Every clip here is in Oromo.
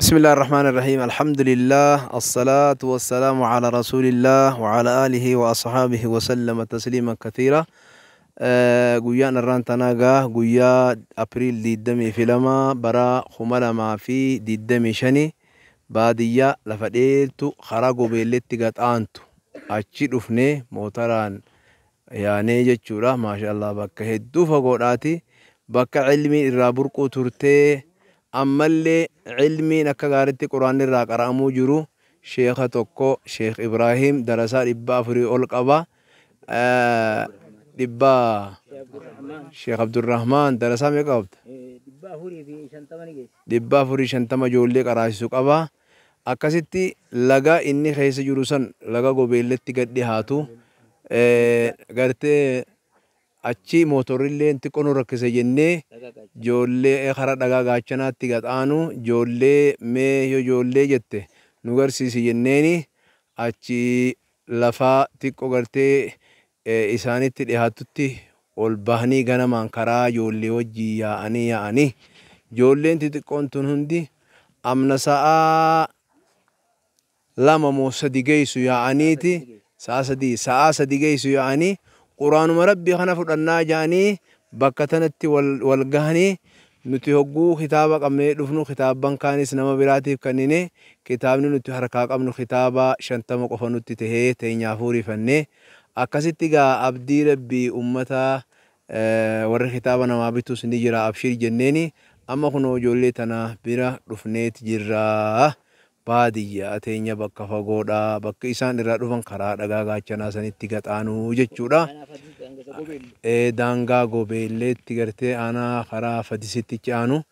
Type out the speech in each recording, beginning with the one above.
بسم الله الرحمن الرحيم الحمد لله الصلاة والسلام على رسول الله وعلى آله وأصحابه وسلم تسليما كثيرا. Guyyaan irraan tanaa gaa guyyaa April 22 bara 2025 baadiyyaa lafa dheertu karaa Gobeelleetti gaxaantu achi dhufnee mootaraan yaanee jechuudha. Maasha Allah, bakka hedduu fagoodhaati, bakka ilmiin irraa burquu turtee, ammallee ilmiin akka gaariitti quraanni irraa qara'amuu jiru. Sheeka tokko, Sheekh Ibraahim, darasaa 400 ol qaba. Dhibba Sheekh Abdurrahmaan darasaa meeqa qabda? 450 ijoollee qaraasisu qaba. Akkasitti laga inni keessa jiru san, laga Gobeelletti gad dhihaatu gartee, achi mootorrillee xiqqoo nu rakkise jennee ijoollee karaa Dhagaa Gaachanaatti gaxaanu, ijoollee mee yoo ijoollee jette nu garsiisi jenneeni, achi lafaa xiqqoo gartee isaanitti dhihaatutti ol bahanii ganamaan karaa ijoollee wajjii yaa'anii yaa'anii, ijoolleen xixiqqoon tun hundi amna sa'aa 2 moo 3 geessu yaa'aniiti, sa'a 3, sa'a 3 geessu yaa'anii, quraanuma rabbii kana fudhannaa ja'anii bakka tanatti wal gahanii. Nuti hogguu kitaaba qabnee dhufnu, kitaabban kaanis nama biraatiif kennine. Kitaabni nuti harkaa qabnu kitaaba 50 qofa nutti tahee teenyaaf fuurifannee. Akkasitti gaa abdii rabbii ummata warri kitaaba namaa bitus ni jira, abshir jenneeni. Amma kunoo ijoollee tana bira dhufneeti jirra. Baadiyyaa teenya bakka fagoodha, bakka isaan irraa dhufan karaa Dhagaa Gaachanaa sanitti gaxaanuu jechuudha. Daangaa Gobeelleetti gartee aanaa karaa Fadisitti aanu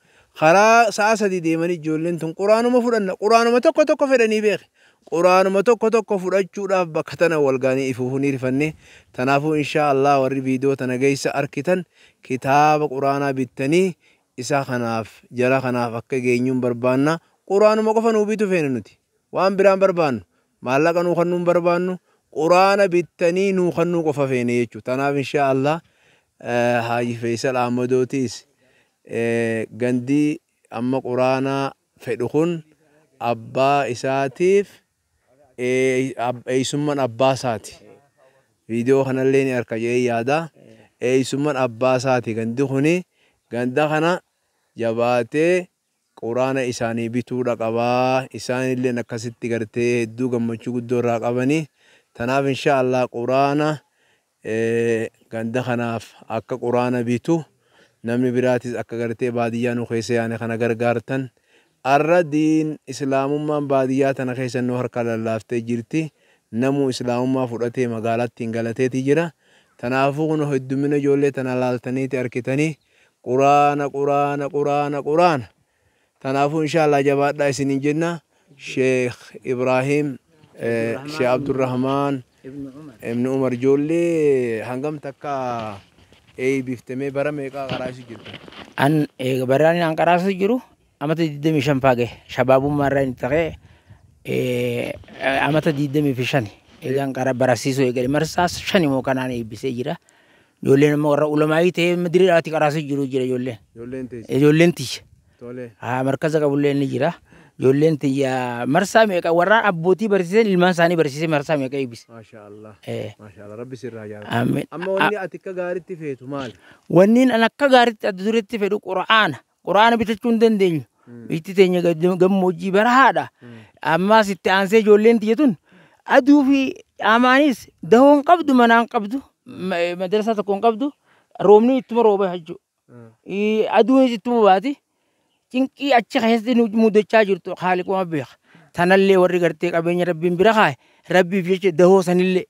karaa sa'a 3 deemanii ijoolleen tun quraanuma fudhanna, quraanuma tokko tokko fedhanii beeke, quraanuma tokko tokko fudhachuudhaaf bakka tana wal gaanii ifuufuu ni rifanne. Tanaafuu inshaa Allah warri viidiyoo tana geessa arkitan kitaaba quraanaa bittanii isa kanaaf, jara kanaaf akka geenyuun barbaanna. Quraanuma qofa nuu bitu feene, nuti waan biraan barbaannu, maallaqa nuu kennuun barbaannu, quraana bittanii nuu kennuu qofa feene jechuudha. Tanaaf inshaa Allah Haaji Feesal Ahmadootis gandii amma quraana fedhu kun abbaa isaatiif eessummaan abbaa isaati. Viidiyoo kanallee ni arka jedhee yaada. Eessummaan abbaa isaati gandi kuni, ganda kana jabaatee quraana isaanii bituudha qabaa. Isaanillee akkasitti gartee hedduu gammachuu guddoo irraa qabanii. Tanaaf inshaa Allah quraana ganda kanaaf akka quraana bitu, namni biraatis akka gartee baadiyyaa nu keessa yaane kana gargaartan. Arra diin islaamummaan baadiyyaa tana keessa nu harka lallaaftee jirti. Namuu islaamummaa fudhatee magaalaatti hin galateeti jira. Tanaafuu kun heddumina ijoollee tana laaltaniiti arkitanii, quraana, quraana, quraana, quraana. Tanaafuu inshaa Allah jabaadhaa isiniin jenna. Sheekh Ibraahim, Sheekh Abdurrahmaan Ibn Umar, ijoollee hangam takka eebbiftamee, bara meeqaa qaraasu jirta? An baraan an qaraasu jiru amata 25 faa gahe. Shabaabummaa irraa inni ta'ee amata 25 eegaan qara barasiisuu eegale, marsaa shani moo kanaan eebbisee jira. Ijoolleen immoo warra ulamaayii ta'ee madiriidhaatti qaraasu jiru jira ijoolleen. Ijoolleen teessi. Ijoolleen tiyya. Tole. Haa, markaza qabullee ni jira. Ijoolleen tiyya marsaa meeqa warra abbootii barsiisan, ilmaan isaanii barsiisee marsaa meeqa eebbise. Maasha Allah. Maasha Allah. Rabbi sirraa jaalatu. Amiin. Amma wanni ati akka gaariitti feetu maali? Wanni an akka gaariitti adda duretti fedhu qura'aana. Qura'aana bitachuu hin dandeenyu. Biyyi teenya gammoojjii barahaadha. Ammaas itti aansee ijoolleen tiyya tun aduu fi caamaanis dahoo hin qabdu, manaa hin qabdu, madrasaa tokko hin qabdu, roobni ittuma rooba jechuudha. Aduunis ittuma baati. Cinqii achi keessatti nu mudachaa jirtu haaliquma beeka. Tanallee warri gartee qabeenya rabbiin bira kaa'e, rabbiif jecha dahoo sanillee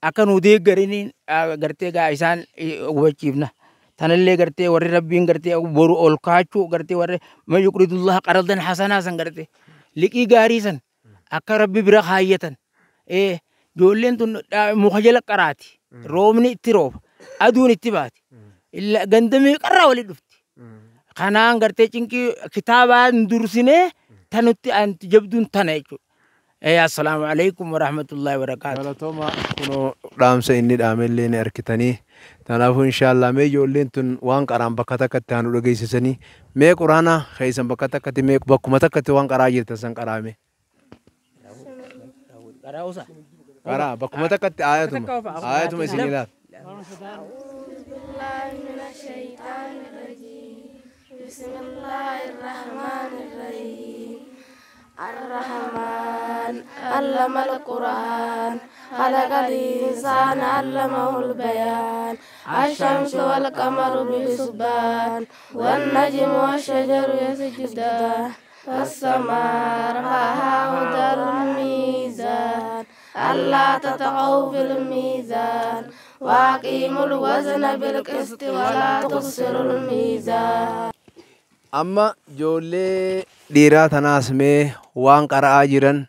akka nu deeggaraniin gartee gaa isaan hubachiifna. Tanallee gartee warri rabbiin gartee boru ol kaachuu gartee warri man yuqridullaha qardan hasanaa san, gartee liqii gaarii san akka rabbi bira kaayyatan. Ijoolleen tun muka jala qaraati. Roobni itti rooba. Aduun itti baati. Ganda meeqarraa walitti dhufti. Kanaan gartee cinqii kitaabaan dursinee tanutti anti jabduun tana jechuudha. Assalaamu alaikum warahmatullahi wabarakaatu. Galatooma kunoo dhaamsa inni dhaamellee ni argitanii. Kanaafuu inshaallah mee ijoolleen tun waan qaraan bakka takkatti haa nu dhageessisanii. Mee quraana keessan bakka takkatti mee bakkuma takkatti waan qaraa jirtan san qaraame. Qaraa bakkuma takkatti aayatuma. Aayatuma isin ilaala. بالله من الشيطان الرجيم بسم الله الرحمن الرحيم الرحمن علم القرآن خلق الإنسان علمه البيان الشمس والقمر بحسبان والنجم والشجر يسجدان والسماء رفعها ووضع الميزان ألا تطغوا في الميزان وأقيموا الوزن بالقسط ولا تخسروا الميزان. Amma ijoollee dhiiraa tanaas mee waan qara'aa jiran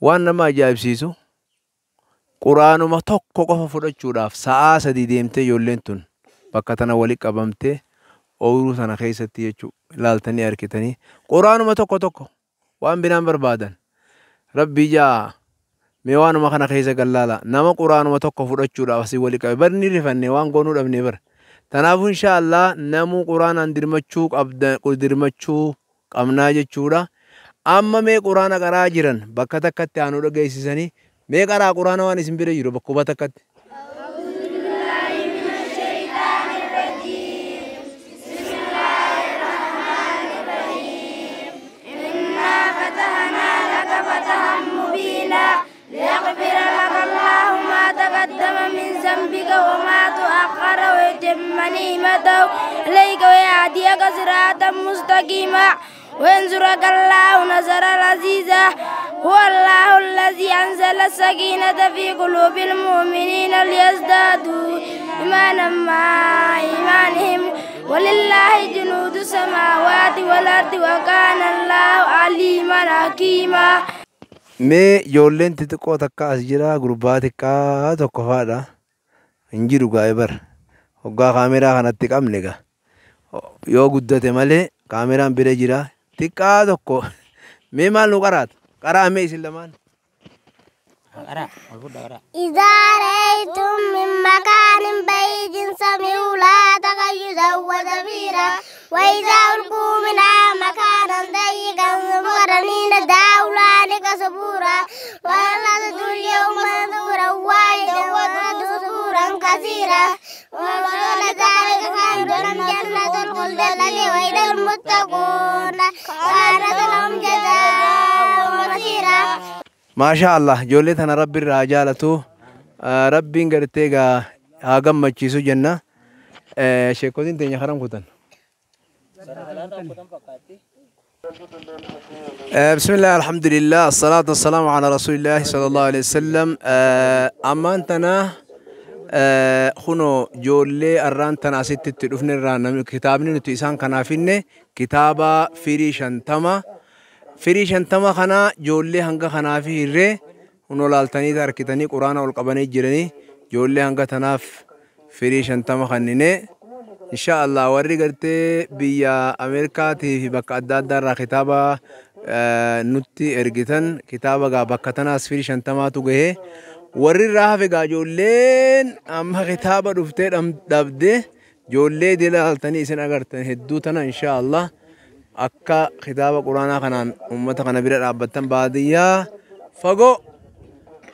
waan nama ajaa'ibsiisu quraanuma tokko qofa fudhachuudhaaf sa'aa sadii deemtee ijoolleen tun bakka tana walitti qabamtee ooyiruu sana keessatti jechuudha ilaaltanii argitanii quraanuma tokko tokko waan biraan barbaadan rabbii jaa mee waanuma kana keessa gallaala nama quraanuma tokko fudhachuudhaaf asii walitti qabe bar ni rifanne waan goonuu dhabne bara. Kanaafuu inshaallah namuu quraanaan dirmachuu qabda dirmachuu qabnaa jechuudha. Amma mee quraana qaraa jiran bakka takkatti haa nu dhageessisanii mee qaraa quraana waan isin bira jiru bakkuma takkatti. إنا فتحنا لك فتحا مبينا ليغفر لك الله ما تقدم من ذنبك وما تؤخر ويتم نعمته عليك ويهديك صراطا مستقيما وينصرك الله نصرا عزيزا. هو الله الذي أنزل السكينة في قلوب المؤمنين ليزدادوا إيمانا مع إيمانهم ولله جنود السماوات والأرض وكان الله عليما حكيما. Mee ijoolleen xixiqqoo takka as jira gurbaa xiqqaa tokko faadha. Hin jiru gaa'e bara. Hoggaa kaameraa kanatti qabne gaa. Yoo guddate malee kaameraan bira jira. Xiqqaa tokko mee maal nu qaraata? Qaraa mee isin lamaan. إذا رأيتم من مكان بعيد سمعوا لا تغيظا وزفيرا وإذا ألقوا منها مكانا ضيقا مقرنين دعوا هنالك ثبورا ولا تدعوا اليوم ثبورا واحدا وادعوا ثبورا كثيرا ومن ذلك خير جنة الخلد التي وعد المتقون كانت لهم جزاء ومصيرا. Maashaa Allah ijoollee tana rabbi irraa haa jaalatu. Rabbiin gartee gaa haa gammachiisu jenna. Sheekotiin teenya karam kutan. بسم الله الحمد لله الصلاة والسلام على رسول الله صلى الله عليه وسلم. Ammaan tana kunoo ijoollee arraan tana asitti itti dhufne irraa kitaabni nuti isaan kanaaf finne kitaaba firii 50 firii 50 kana ijoollee hanga kanaaf hirree kunoo laaltanii harkitanii quraana ol qabanii jiranii ijoollee hanga tanaaf firii 50 kannine insha Allah warri gartee biyya Ameerikaatii fi bakka adda addaa irraa kitaaba nutti ergitan kitaaba gaa bakka tanaas firii 50tu gahee warri irraa hafe gaa ijoolleen amma kitaaba dhuftee dhabde ijoollee dilaaltanii isin agartan hedduu tana insha Allah akka kitaaba quraanaa kanaan ummata kana bira dhaabbattan baadiyyaa fagoo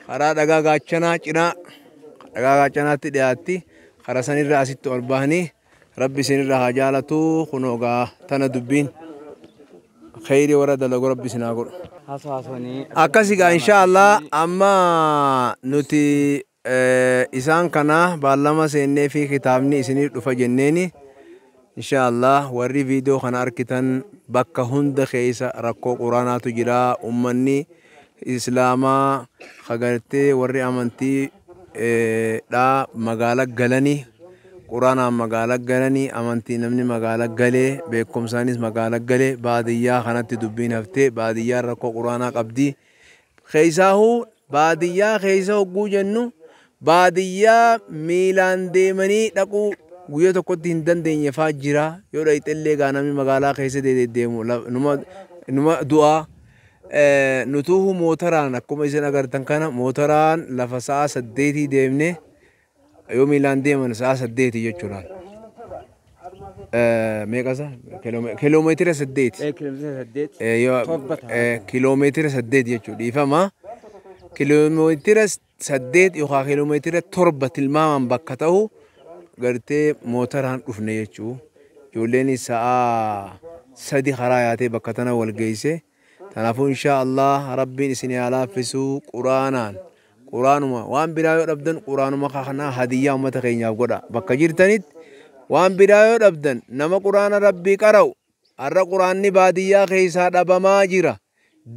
karaa dhagaa gaachanaa cinaa dhagaa gaachanaatti dhiyaatti karaa sanirraa asitti ol bahanii rabbi isinirraa haa jaalatu kunoo gaa tana dubbiin khayrii warra dalagu rabbi isin haa godhu. Akkasi gaa insha Allah amma nuti isaan kana baallama seennee fi kitaabni isiniif dhufa jenneeni insha Allah warri viidiyoo kana argitan bakka hunda keessa rakkoo quraanaatu jira ummanni islaamaa kagartee warri amantii dhaa magaala galanii quraanaan magaala galanii amantii namni magaala galee beekumsaanis magaala galee baadiyyaa kanatti dubbiin haftee baadiyyaan rakkoo quraanaa qabdi. Keessaahuu baadiyyaa keessa hogguu jennu baadiyyaa miilaan deemanii dhaquu guyyaa tokkotti hin dandeenye faa jira yoo dhayxellee gaa namni magaalaa keessa deddeemu numa du'aa. Nutuuhu mootoraan akkuma isin agartan kana mootoraan lafa sa'a 8 deemne, yoo miilaan deeman sa'a 8 jechuudha. Meeqa isa? Kiloomeetira 8. Kiloomeetira 8 jechuudha, dhiifama. Kiloomeetira 8 yookaan kiloomeetira 7 tilmaamaan bakka ta'u gartee mootoraan dhufne jechuu. Ijoolleen sa'a 3 karaa yaatee bakka tana wal geesse. Kanaafuu inshaa Allah Rabbiin isin haa laaffisuu. Quraanaan, quraanuma, waan biraa yoo dhabdan quraanuma kana hadiyyaa uummata keenyaaf godha. Bakka jirtanitti waan biraa yoo dhabdan nama quraana Rabbii qara'u. Har'a quraanni baadiyyaa keessaa dhabamaa jira.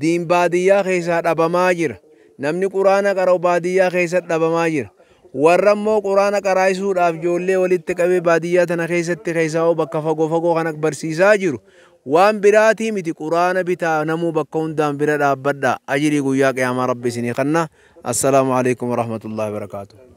Diin baadiyyaa keessaa dhabamaa jira. Namni quraana qara'u baadiyyaa keessatti dhabamaa jira. Warra immoo quraana qaraa'isuudhaaf ijoollee walitti qabee baadiyyaa tana keessatti, keessaa bakka fagoo fagoo kana barsiisaa jiru. Waan biraatii miti, quraana bitaa, namuu bakka hundaan bira dhaabbadha. Ajirii guyyaa qiyaamaa Rabbi isinii kanna. Assalaamu alaikum warahmatullahi wabarakaatuh.